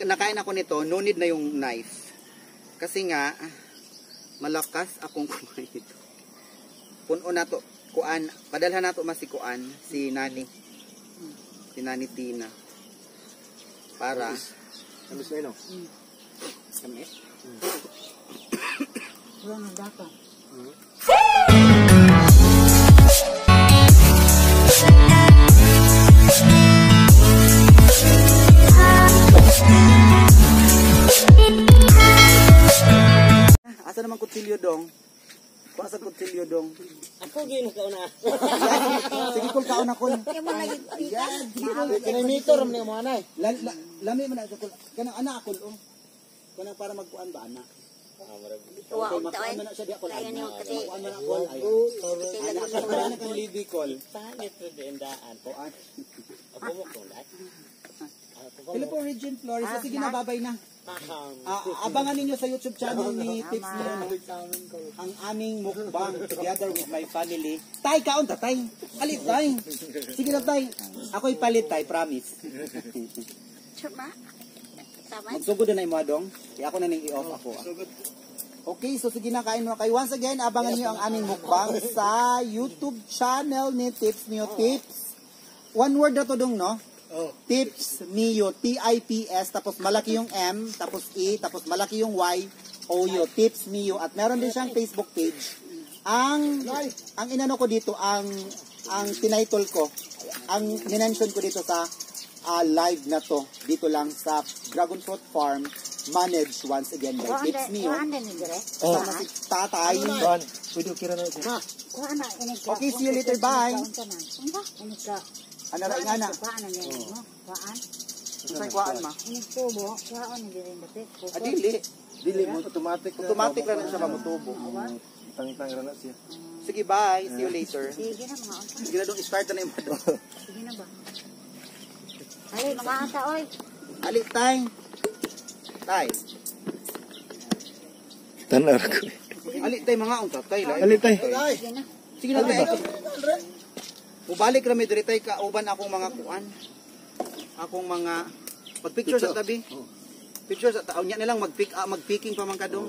Nakain ako nito, no need na yung knife. Kasi nga, malakas akong kumain ito. Puno na to, kuan, padalhan na to mas si kuan, si Nani. Si Nani Tina. Para, Tamis na yun, oh. Tamis? Wala nang daka. Asa naman kutsilyo dong? Kuha sa kutsilyo dong. Ako gyud nakauna. Sige kul, kaon na kul. Ayan. Kanay meter man mo anay. Lami man na sa kul. Kanang ana kul oh. Kanang para magkuan ba ana? Tuwa Okay, og makuan taon. man na siya di ako Kaya niyo kasi Makuan man na kul. kasi Ana lagi ka na kang libi kol. Pangit ra din daan. Kuan. Ako mo ko dai. Hello po, Regine Flores. Sige na, babay na. Abangan ninyo sa YouTube channel ni Tips Mio, no? Ang aming mukbang together with my family. Tay, kaon ta, tay. Alit, tay. Sige na, tay. Ako'y palit, tay, promise. Tama. Tama. Magsugod na imo adong. Kaya ako na ning i-off ako. Okay, so sige na, kain muna kayo. Once again, abangan niyo ang aming mukbang sa YouTube channel ni Tips Mio Tips. One word na to dong, no? Oh. Tips Mio, Tips, tapos malaki yung M, tapos E, tapos malaki yung Y, O U, Tips Mio. At meron din siyang Facebook page. Ang inano ko dito, ang tinitle ko, ang minention ko dito sa live na to, dito lang sa Dragon Fruit Farm, managed once again by Tips Mio. Kuhaan din ni dire. Kasama si Tatay. Kuan, pwede okay ra na siya. Kuhaan na ini ka. Okay, see you later. Bye. Ini ka. Ano ra nga na? Kuhaan na niya mo. Kuhaan. Unsay kuhaan ma? Ini tubo. Kuhaan ni dire dapit. Adili. Dili mo automatic na. Automatic ra na siya mamutubo. Tangitang ra na siya. Sige, bye. See you later. Sige na mga unta. Sige na dong, start na yung dong. Sige na ba. Ali mga unta oy. Ali, tay. Tay. Tanar ko. Ali, tay, mga unta, tay. Ali tay. Sige na. Sige na, tay. Mubalik rami diri tay kauban akong mga kuan. Akong mga magpicture sa tabi. Picture sa taon niya nilang magpick magpicking pa man kadong.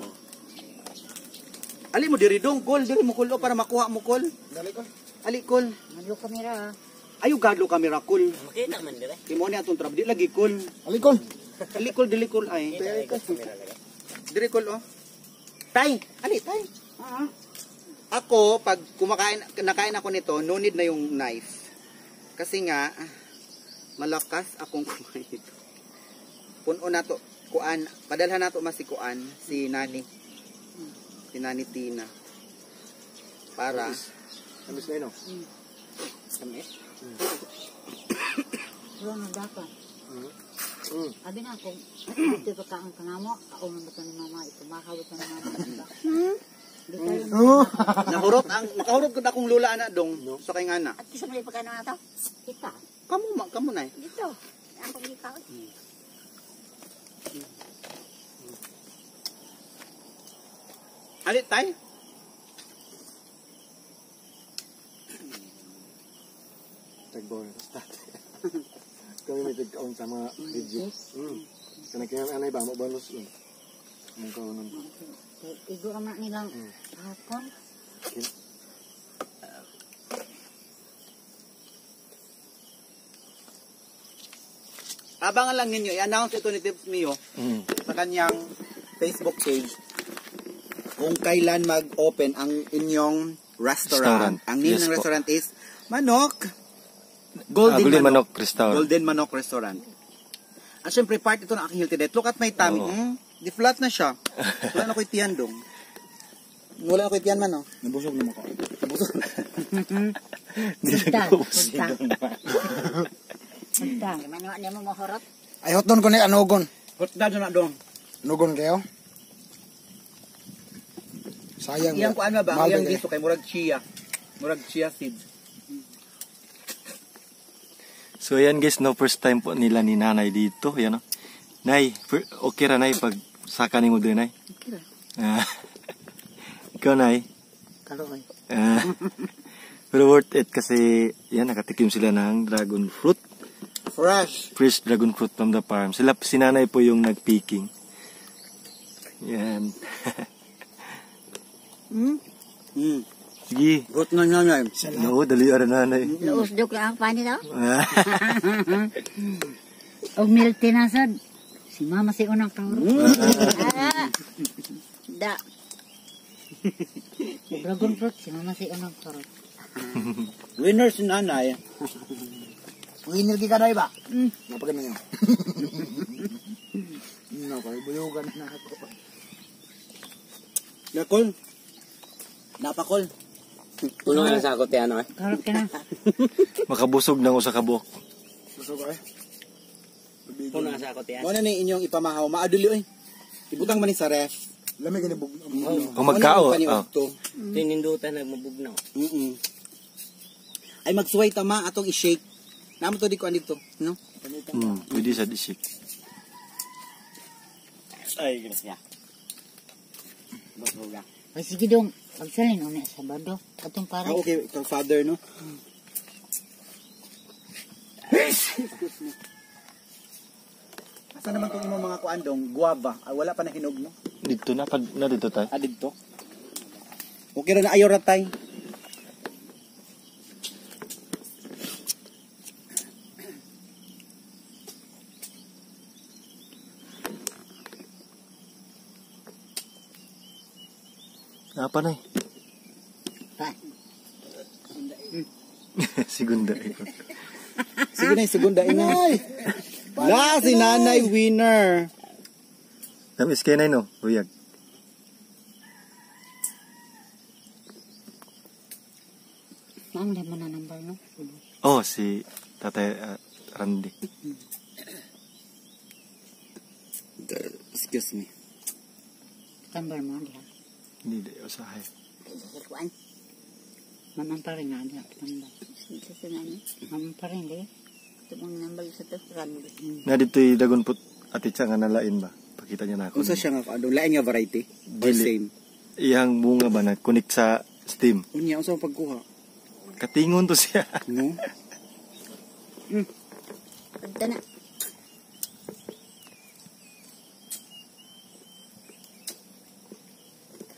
Ali mo diri dong kol, diri mo kol oh, para makuha mo kol. Dali ko. Ali kol. Naglo kamera ha. Ayo gadlo kamera kol. Makita man dire. Kay mo ni atong trab di lagi kol. Ali ko. Ali kol dili kol ay. Kamera lagi. Diri kol oh. Tay, ali tay. Oo. Ako, pag kumakain, nakain ako nito, no need na yung knife. Kasi nga, malakas akong kumain ito. Puno na to, kuan, padalhan na to mas si kuan, si Nani. Si Nani Tina. Para, Tamis na yun, oh. Tamis? Wala nang daka. Abi na kung dito pa kaon ka namo, kaon ba ni mama, itumakaw ba ni mama. Di kayo Nahurot ang, makahurot ko na akong lula ana dong, sa kay ngana. At kisa mo pagkano na to? kita. Kamu, ma, kamu na eh. Dito. Ako gikaon. Ali, tay? Tagbaw na start. Kami may tagkaon sa mga video. Kanang kaya anay ba mo bonus yun. Mong kaonon. Igo ang na nilang hapon. Okay. Abangan lang ninyo, i-announce ito ni Tips Mio sa kanyang Facebook page kung kailan mag-open ang inyong restaurant. Restaurant. Ang name Yes ng po. restaurant is Manok. Golden, Golden Manok. Manok Restaurant. Golden Manok Restaurant. At syempre, part ito ng aking healthy diet. Look at my tummy. Oo. Di flat na siya. Wala na ko'y tiyan dong. Wala na ko'y tiyan man, oh. Nabusog na mo ko. Nabusog. Hindi Punta, nag-ubos. punta. Punta. Manuwa niya mo mahurot. Ay hotdog ko ni anugon. Hot dog na dong. Anugon kayo? Sayang. Iyang kuan ba? Mahal Iyang ba kayo? giso kay murag chia. Murag chia seeds. So ayan guys, no, first time po nila ni nanay dito. Yan no. Nay, okay ra nay pag saka nimo doon nay. Okay ra. Ikaw nay. Kaluoy. Pero worth it kasi yan nakatikim sila ng dragon fruit. Fresh. Fresh dragon fruit from the farm. Sila, si nanay po yung nagpicking. Yan. Sige. Good na nanay. No, dali ara nanay. Luos dok ang panit oh. Og milk tea na sad. Si mama si unang kahurot. Ah. Da. Dragon fruit, si mama si unang kahurot. Winner si nanay. Winner di ka na iba? Napagano niyo. No, kay buyugan na ako. Nakol. Napakol. Puno ka ng sakot yan, ano eh. Kahurot ka na. Makabusog na ko sa kabok. Susok eh. Puno ang sakot yan. Muna na yung inyong ipamahaw. Maaduli oy. Ibutang man ni sa ref. Lamig ni bug. Kung magkao, Muna oh. oh. To. Tinindutan nagmabugnaw. Ay magsuway tama atong i-shake. Namo to di ko andito, no? Pwede sa disik. Ay, grasya. Busuga. Ay, sige dong. Pagsalin una sa Sabado. Atong para. Ah, okay, kang father, no? Excuse me. Asa naman kung imong mga kuandong guava? Ah, wala pa na hinog, no? Dito na, pag, na dito tayo. Ah, dito. Okay ra na ayaw ratay. Apa na eh. Pa. Segunda eh. Sige na, segunda ina. La, si nanay winner. Tamis kayo na no? Buyag. Ma'am, di mo na number, no? Oh, si Tatay Randy. Excuse me. Number mo, di ha? Hindi, di. Usahay. Kuan. Ma'am, ang parin nga, di ha? Number. Sa nani. Ma'am, ang parin, di. Ito mong number sa to. Rano. Na dito yung dagon put ati siya nga nalain ba? Pakita niya na ako. Unsa siya nga kuandong lain nga variety? Or Dili. same? Iyang bunga ba na connect sa steam? Unya unsa ang pagkuha? Katingon to siya. No? Pagta na.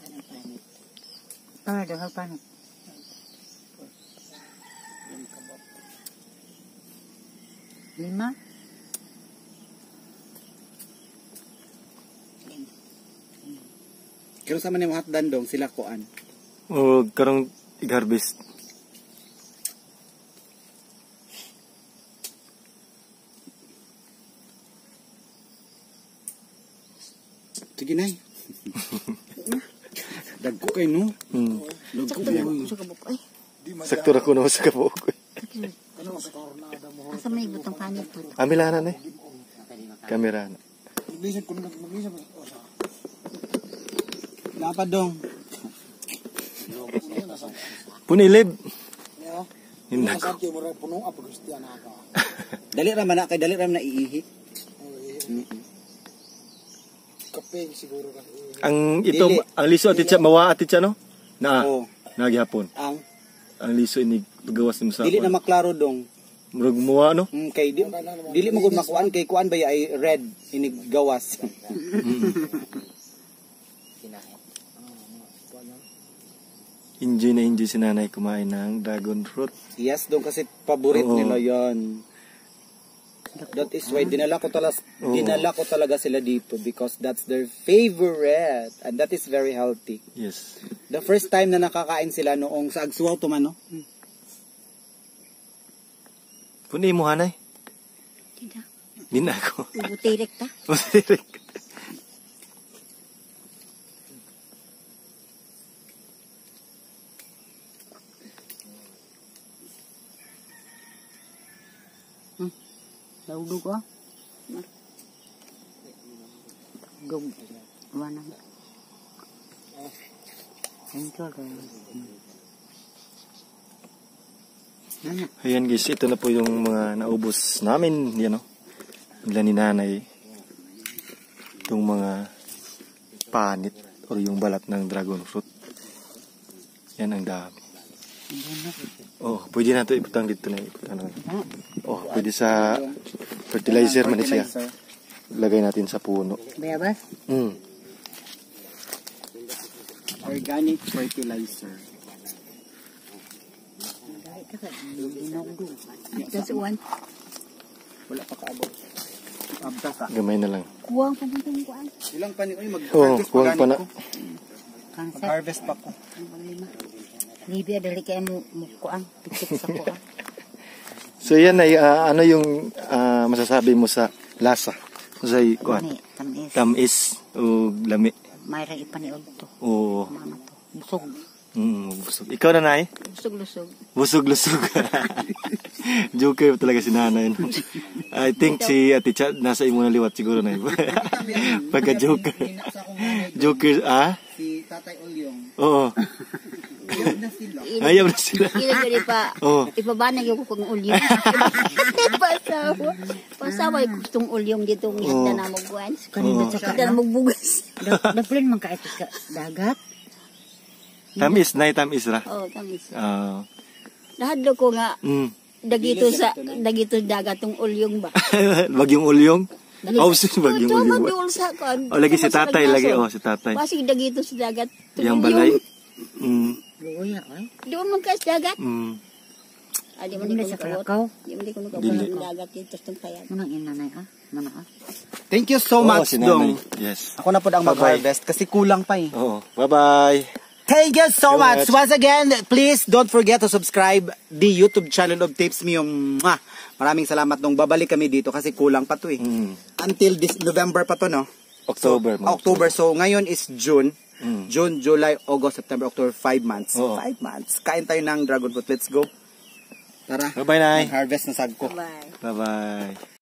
Kanang panit. Para, daw, paano? Lima? Pero sa man yung hatdan dong sila kuan. O karong i-harvest. Sige nay. Dagko kay no. Dagko Sakto na sa kabuk ay. Sakto ra ko na sa kabuok. Asa may ibutang panit to. Amila na eh. Kamera na. Maglisan ko maglisan. O sa. Dapat dong. Punilib. Niyo. Hindi Sa ko. kay mo puno apa Kristiana ka. Dali ra man na kay dali ra man na iihi. Kape siguro kasi. Ang ito, Dili. ang liso ati siya, mawa ati siya no? Na, Oh, nagyapon. ang Ang liso ini pagawas nimo sa dili na maklaro dong. Murag muwa no? Kay di, dili mo gud makuan kay kuan ba ay red inig gawas. Enjoy na enjoy si nanay kumain ng dragon fruit. Yes, dong kasi paborito Oo. nila 'yon. That is why dinala ko talaga Oo. dinala ko talaga sila dito because that's their favorite and that is very healthy. Yes. The first time na nakakain sila noong sa Agsuaw to man, no? Puni mo hanay. Tidak. Di na ako. Ibutirik ta. Musirik. Laudog, oh. Dog. Wala. Thank you, Nana. Ayan guys, ito na po yung mga naubos namin. Yan o. Nila ni nanay. Itong mga panit or yung balat ng dragon fruit. Yan ang dami. Oh, pwede na to ibutang dito na ibutang na. Oh, pwede sa fertilizer man siya. Lagay natin sa puno. Bayabas? Organic fertilizer. That's one. Wala pa kaabot. Abta ka. Gamay na lang. Kuwang pa nitong kuan. Ilang pa ni oy, Oh, mag-harvest kuwang pa na. ko. Kansa. Mag-harvest pa ko. Ang problema. Libya, dali kayo mo mo kuan. Pikit sa kuan. So yan ay ano yung masasabi mo sa lasa? Sa kuan. Ni, tamis. Tamis o lami. Mayroon ipaniod to. Oo. Mama to. Busog. Busog. Ikaw na, Nay? Lusog-lusog. Busog-lusog. Joker talaga si nanay. No? I think si Ate Cha, nasa imo na liwat siguro na. Pagka joker. Sa akong nanay, Joker, ah? si Tatay Olyong. Oo. Ayaw na sila. Ayaw na sila. Ila jud pa Oo. ipabanag yung kung ulyong. Pasawa. Pasawa yung gustong ulyong dito ng Oo. na mo kuan. Kanina sa Higda na magbugas. Daplin man ka ito sa dagat. Tamis, nay, tamis ra. Oh, tamis. Ah. Nahadlo ko nga dagito sa dagat tong ulyong ba. Bagyong ulyong. Oh, si bagyong Ito, ulyong. bagyong sa kuan. Oh, lagi si tatay, lagi oh, si tatay. Basig dagito sa dagat. Tong Yang ulyong. balay. Luya, ay. Doon man ka sa dagat. Ah, di man Hindi ko sa nakaabot. Kalakaw. Di man ko nakaabot Dili. ang dagat dito sa tungkayan. Munang inanay ah. Mana ah. Thank you so Oo, much, si nanay. Dong. Yes. Ako na po ang Bye-bye. mag-harvest kasi kulang pa eh. Oo. Bye-bye. Thank you so So much. much. Once again, please don't forget to subscribe the YouTube channel of Tips Me. Mwah! Maraming salamat nung babalik kami dito kasi kulang pa to eh. Until this November pa to, no? October. So, October. So, ngayon is June. June, July, August, September, October, 5 months. Oo. 5 months. Kain tayo ng dragon fruit. Let's go. Tara. Bye-bye, Nay. Harvest na sagko. Bye. Bye-bye.